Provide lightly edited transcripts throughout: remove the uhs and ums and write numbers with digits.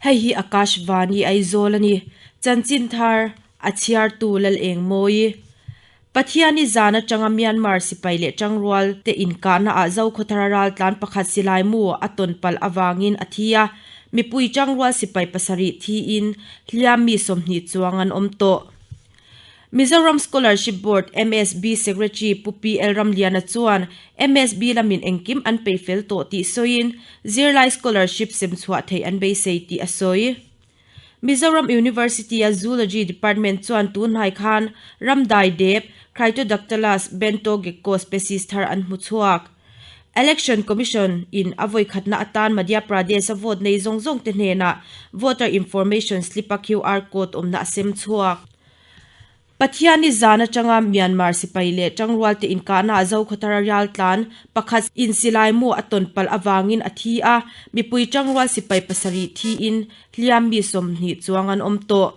Hei hi Akashvani Aizawl a ni. Chanchin thar a chhiartu Lalengmawi. Pathiani zan atanga Myanmar sipai leh tangrual te inkahna ah Zokhawthara raltlan pakhat silai mu a tawn palh avangin a thi a, mipui tangrual sipai pasarih thiin hliam mi 20 chuang an awm tawh. Mizoram Scholarship Board, MSB, Secretary Pu PL Ramliana chuan MSB lamin engkim an peih fel tawh tih sawiin zirlai scholarship sem chhuah theih an beisei tih a sawi. Mizoram University-a Zoology Department chuan tunhnai khan ramdai dep, Cryptodactylus bentogecko species thar an hmu chhuak. Election Commission in a vawi khatna atan Madhya Pradesh-a vote nei zawng zawng te hnenah voter information slip-a QR code awmna a sem chhuak. Pathiani zan atanga Myanmar sipai leh tangrual te inkahna ah Zokhawthara rialtlan pakhat in silai mu a tawn palh avangin a thi a, mipui tangrual sipai pasarih thiin hliam mi 20 chuang an awm tawh.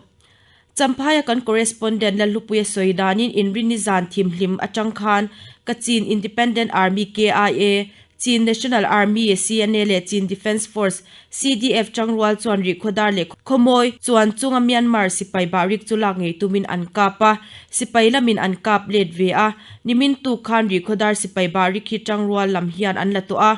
Champhaia kan correspondent Lalhlupuia sawi danin Inrinni zan thimhlim atang khan Kachin Independent Army, KIA, Chin National Army, CNA, leh Chin Defence Force, CDF, tangrual chuan rihkhawdar leh khawmawi chuan chunga Myanmar sipai bahrik chu lak ngei tumin an kap a, sipai lamin an kap let ve a, nimin tuk khan rihkhawdar sipai bahrik hi tangrual lam hian an la tawh a.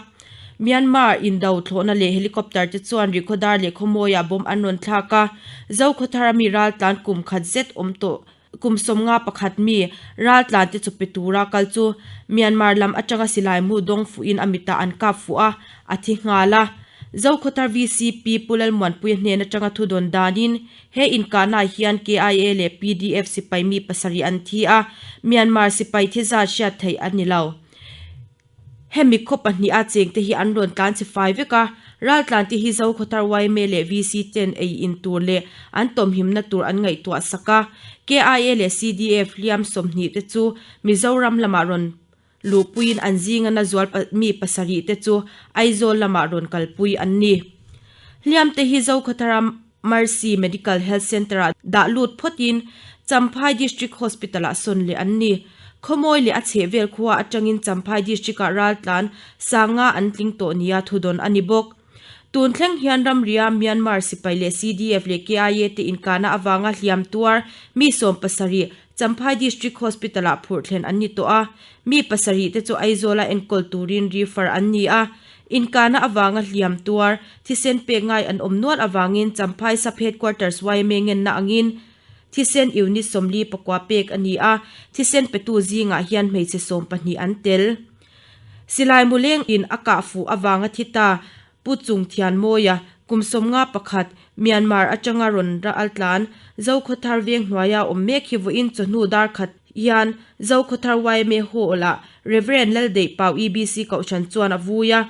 Myanmar indo thlawhna leh helicopter te chuan rihkhawdar leh khawmawiah bomb an rawn thlak a, Zokhawthara mi raltlan kum khat zet awm tawh kum 51 mi raltlan te chu pe tura kal chu Myanmar lam atanga silai mu dawng fuhin a mitah an kap fuh a, a thi nghal a. Zokhawthar VCP Pu Lalmuanpuia hnen atanga thu dawn danin he inkahnaah hian KIA leh PDF sipai mi pasarih an thi a, Myanmar sipai thi zat hriat theih a ni lo. Hemi khaw pahniha chengte hi an rawn tlan chhe fai vek a, raltlante hi Zokhawthar yma leh VC ten ei in tur leh an tawmhimna tur an ngaihtuah sak a. KIA leh CDF hliam 20 te chu Mizoram lamah rawn luhpuiin an zinga na zual mi pasarih te chu Aizawl lamah rawn kalpui an ni. Hliamte hi Zokhawthara Mercy Medical Health Centre-ah dah lut phawtin Champhai District Hospital-ah sawn leh an ni. Khawmawi leh a chhehvel khua atangin Champhai District-ah raltlan sanga an tling tawh nia thudawn a ni bawk. Tun thleng hian ramria Myanmar sipai leh CDF leh KIA te inkahna avanga hliam tuar mi 70 Champhai District Hospital-ah phurh thlen an ni tawh a, mi pasarih te chu Aizawla enkawl turin refer an ni a. Inkahna avanga hliam tuar, thisen pek ngai an awm nual avangin Champhai Sub Headquarters yma ngenna angin thisen unit 49 pek a ni a, thisen petu zingah hian hmeichhe 12 an tel. Silai muleng in a kah fuh avanga thi ta Pu Chung Thianmawia, kum 51, Myanmar atanga rawn ral tlan, Zokhawthar veng hnuaia awm mek hi vawiin chawhnu dar khat hian Zokhawthar yma Hall-ah Reverend Laldeih Pau EBC Kohhran chuan a vui a,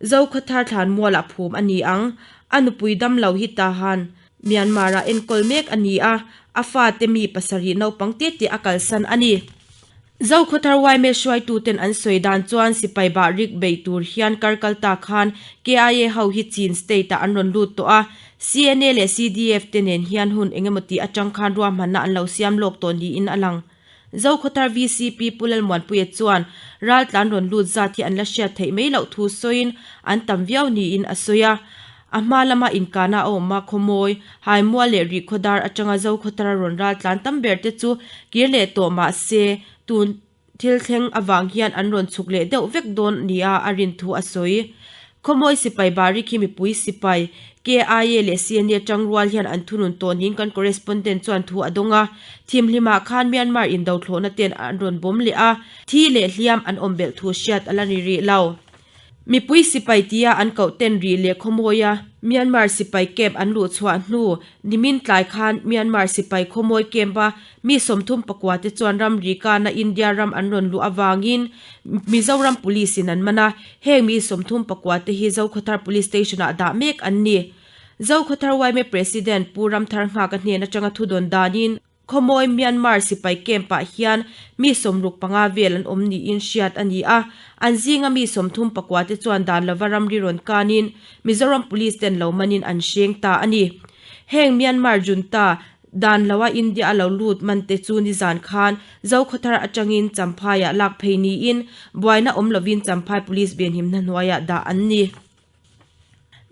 Zokhawthar thlan mualah phum a ni ang. A nupui damlo hi Tahan, Myanmar-ah enkawl mek a ni a, a fate mi pasarih naupang te te a kalsan a ni. Zokhawthar yma hruaituten an sawi dan chuan sipai bahrik bei tur hian kar kal ta khan KIA ho hi Chin state-ah an rawn lut tawh a, CNA leh CDF te nen hian hun engemaw tih atang khan ruahmanna an lo siam lawk tawh niin a lang. Zokhawthar VCP Pu Lalmuanpuia chuan raltlan rawn lut zat hi an la hriat theih mai loh thu sawiin an tam viau niin a sawi a. A hma lama inkahna a awm a, khawmawi, Haimua leh Rihkhawdar atanga Zokhawthara rawn raltlan tam ber te chu kir leh tawh mah se, tun thil thleng avang hian an rawn chhuk leh deuh vek dawn nia a rin thu a sawi. Khawmawi sipai Barik hi mipui sipai, KIA leh CNA tangrual hian an thunun tawh niin kan correspondent chuan thu a dawng a. Thimhlimah khan Myanmar indothlawhna ten an rawn bawm leh a, thi leh hliam an awm belh thu hriat a la ni rih lo. Mipui sipai tia an koh ten rih leh khawmawia Myanmar sipai camp an luh chhuah hnu nimin tlai khan Myanmar sipai khawmawi camp a mi 34 te chuan ramri kana India ram an rawn luh avangin Mizoram Police in an man a, heng mi 34 te hi Zokhawthar Police Station ah dah mek an ni. Zokhawthar yma President Pu Ramthar Nghaka hnen atanga thudawn danin, Khawmawi Myanmar sipai camp-ah hian mi 65 vel an awm niin hriat a ni a, an zinga mi 34 te chuan dan lova ramri rawn kanin Mizoram Police ten lo manin an hreng ta a ni. Heng Myanmar junta dan loa India a lo lut man te chu nizan khan Zokhawthar atangin Champhaiah lak phei niin buaina awm lovin Champhai Police venhimna hnuaiah dah an ni.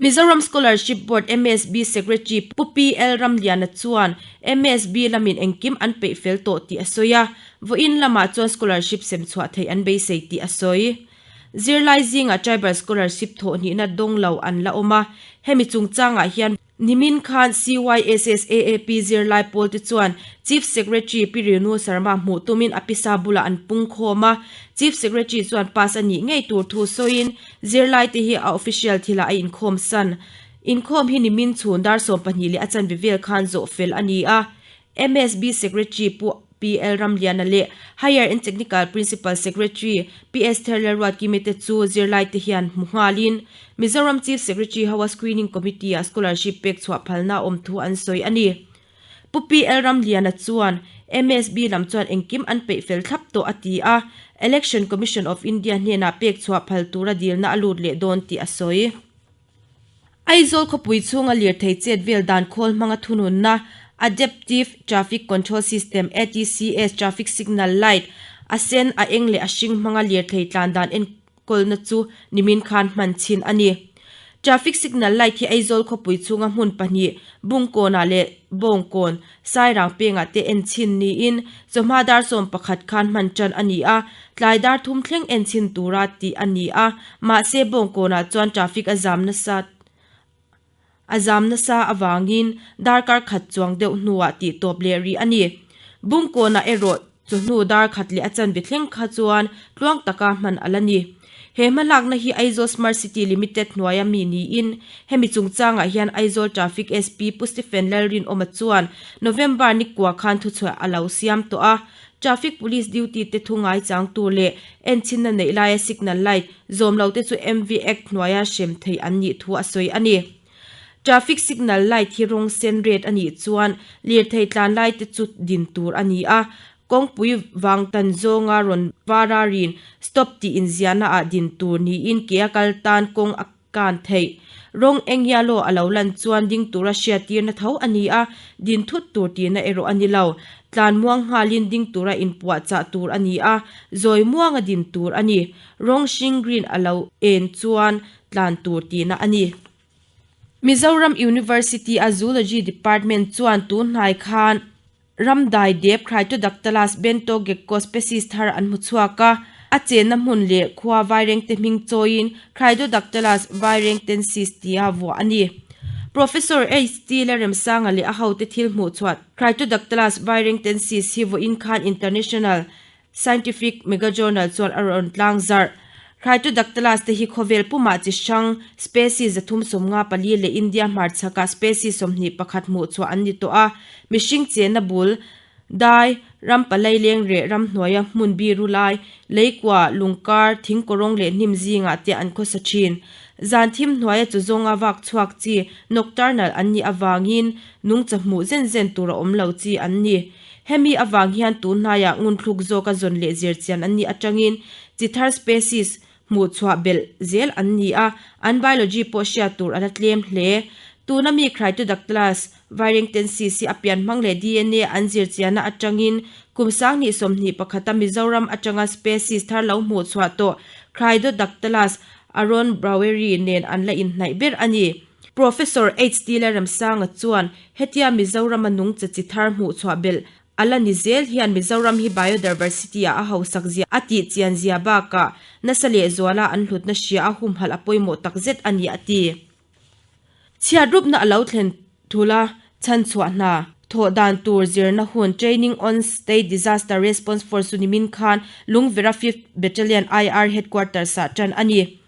Mizoram Scholarship Board, MSB, Secretary Pu PL Ramliana chuan MSB lamin engkim an peih fel tawh tih a sawi a, vawiin lamah chuan scholarship sem chhuah theih an beisei tih a sawi. Zirlai zingah Tribal Scholarship thawhhnihna dawng lo an la awm a, hemi chungchangah hian Nimin khan CYSSAAP zirlai pawlte chuan Chief Secretary Pi Renu Sharma hmuh tumin a pisa bulah an pung khawm a. Chief Secretary chuan pass a nih ngei tur thu sawiin zirlaite hi a official thilah a inkhawm san. Inkhawm hi nimin chhun dar 12 leh a chanve vel khan zawh fel a ni a. MSB Secretary Pu PL Ramliana leh Higher and Technical Principal Secretary PS Therlalruatkimi te chu zirlaite hian hmu nghalin Mizoram Chief Secretary hoa Screening Committee-ah scholarship pek chhuah phalna a awm thu an sawi a ni. Pu PL Ramliana chuan MSB lam chuan engkim an peih fel thlap tawh a ti a, Election Commission of India hnenah pek chhuah phal tura dilna a lut leh dawn tih a sawi. Aizawl khawpui chhunga lirthei chet vel dan khawl hmanga thununna, Adaptive Traffic Control System, ATCS, Traffic Signal Light, a sen, a eng leh a hring hmanga lirthei tlan dan enkawlna chu nimin khan hman chhin a ni. Traffic Signal Light hi Aizawl khawpui chhunga hmun pahnih, Bungkawnah leh Bawngkawn, Sairang pengah te en chhin niin chawhma dar 11 khan hman tan a ni a, tlai dar thum thleng en chhin tura tih a ni a, mahse Bawngkawnah chuan traffic a zam nasa a zam nasa avangin darkar khat chuang deuh hnuah tih tawp leh rih a ni. Bungkawnah erawh chawhnu dar khat leh a chanve thleng kha chuan tluang taka hman a la ni. He hmalakna hi Aizawl Smart City Limited hnuaia mi niin, hemi chungchangah hian Aizawl Traffic SP Pu Stephen Lalrinawma chuan November ni kua khan thuchhuah a lo siam tawh a. Traffic Police duty te thu ngaichang tur leh enchhinna neih laia signal light zawm lo te chu MV Act hnuaia hrem theih an nih thu a sawi a ni. Traffic signal light hi rawng sen red a nih chuan lirthei tlan lai te chu din tur a ni a, kawngpui vang tan zawnga rawn var a rin stop tih inziahna ah din tur niin ke a kal tan kawng a kan theih. Rawng eng yellow a lo lan chuan ding tura hriattirna tho a ni a, din thut tur tihna erawh a ni lo. Tlan muang nghalin ding tura inpuahchah tur a ni a, zawi muanga din tur a ni. Rawng hring green a lo en chuan tlan tur tihna a ni. Mizoram University a Zoology Department chuan tun hnai khan ramdai dep Cryptodactylus bentogecko species thar an hmu chhuak a, a chenna hmun leh khua vairengte hming chawiin Cryptodactylus vairengtensis tia vuah a ni. Professor HT Lalremsanga leh a hote thil hmuh chhuah Cryptodactylus vairengtensis hi vawiin khan International Scientific megajournal chuan a rawn tlang zarh. Cryptodactylus te hi khawvel pumah chi hrang species 354 leh India hmarchhakah species 21 hmuh chhuah an ni tawh a. Mihring chenna bul, dai, ram palai leng reh ramhnuaia hmun biru lai, leikua, lungkar, thingkawrawng leh hnim zingah te an khawsa thin. Zan thim hnuaia chu zawnga vak chhuak chi nocturnal an nih avangin nungcha hmuh zen zen tur a awm lo chi an ni. Hemi avang hian tun hnaiah ngunthluk zawka zawn leh zir chian an nih atangin chi thar species hmuh chhuah belh zel an ni a, an biology pawh hriat tur a la tlem hle. Tuna mi Cryptodactylus vairengtensis hi a pian hmang leh dna an zir chianna atangin kum 2021 a Mizoram atanga species thar lo hmuh chhuah tawh Cryptodactylus aronbraueri nen an la inhnaih ber a ni. Professor HT Lalremsanga chuan hetia Mizorama nungcha chi thar hmuh chhuah belh a la ni zel hian Mizoram hi biodiversity ah a hausak zia a tih chian zia bakah nasa lehzuala an hlutna hria a humhalh a pawimawh takzet a ni a ti. Chhiatrupna a lo thlen thul a, chhanchhuah hna thawh dan tur zirna hun Training on State Disaster Response Force chu nimin khan Lungvera Fifth Battalion IR Headquarters ah tan a ni.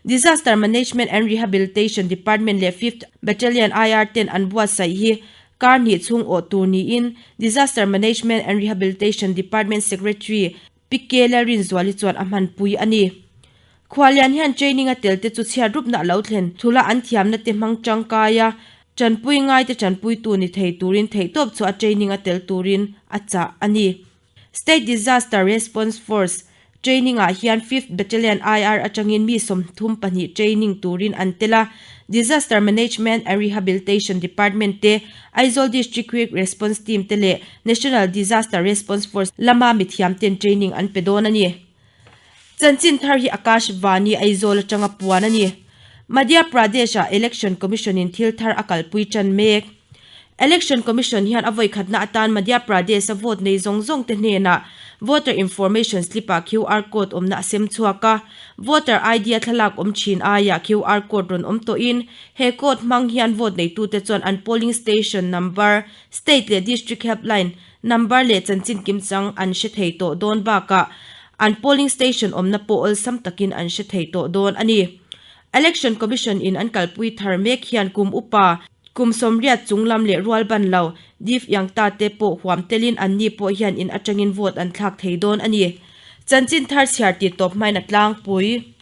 Disaster Management and Rehabilitation Department leh Fifth Battalion IR ten an buatsaih hi kar hnih chhung awh tur niin Disaster Management and Rehabilitation Department Secretary Pi K Lalrinzuali chuan a hmanpui a ni. Khualian hian training a tel te chu chhiat rupna a lo thlen thula an thiamna te hmang tangkai a, tanpui ngaite tanpuitu ni thei turin theihtawp chu a training a tel turin a chah a ni. State Disaster Response Force training ah hian Fifth Battalion IR atangin mi 32 training turin an tel a, Disaster Management and Rehabilitation Department te, Aizawl District Quick Response Team te leh National Disaster Response Force lama mithiam ten training an pe dawn a ni. Chanchin thar hi Akash Vani Aizawl atanga puan a ni. Madhya Pradesh-ah Election Commission-in thil thar a kalpui tan mek. Election Commission hian a vawikhatna atan Madhya Pradesh-a vote nei zawng zawng te hnenah Voter Information Slip-ah QR code awmna a sem chhuak a. Voter ID-a thlalak awm thin aiah QR code rawn awm tawhin he code hmang hian vote neitute chuan an polling station number, state leh district helpline number leh chanchin kimchang an hre thei tawh dawn bakah an polling station awmna pawh awlsam takin an hre thei tawh dawn a ni. Election Commission in an kalpui thar mek hian kum upa, kum 80 chunglam leh rual ban lo, div yang ta te pawh huam telin anni pawh hian in atangin vote an thlak thei dawn a ni. Chanchin thar chhiar tih tawp hmain a tlangpui.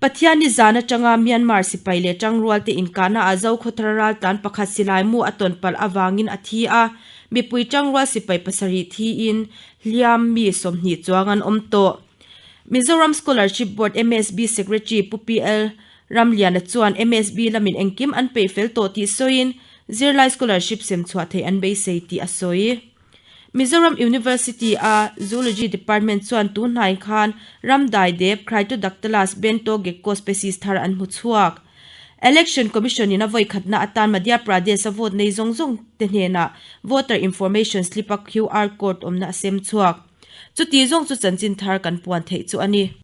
Pathianni zan atanga Myanmar sipai leh tangrual te inkahna ah Zokhawthar raltlan pakhat silai mu a tawn palh avangin a thi a, mipui tangrual sipai pasarih thiin hliam mi 20 chuang an awm tawh. Mizoram Scholarship Board, MSB, Secretary Pu PL Ramliana chuan MSB lamin engkim an peih fel tawh tih sawiin zirlai scholarship sem chhuah theih an beisei tih a sawi. Mizoram University a Zoology Department chuan tun hnai khan ram daidep Cryptodactylus bento gecko species thar an hmu chhuak. Election Commission in a vawikhatna atan Madhya Pradesh a vote nei zawng zawng te hnenah Voter Information Slip a QR code awmna a sem chhuak. Chuti zawng chu chanchin thar kan puan theih chu a ni.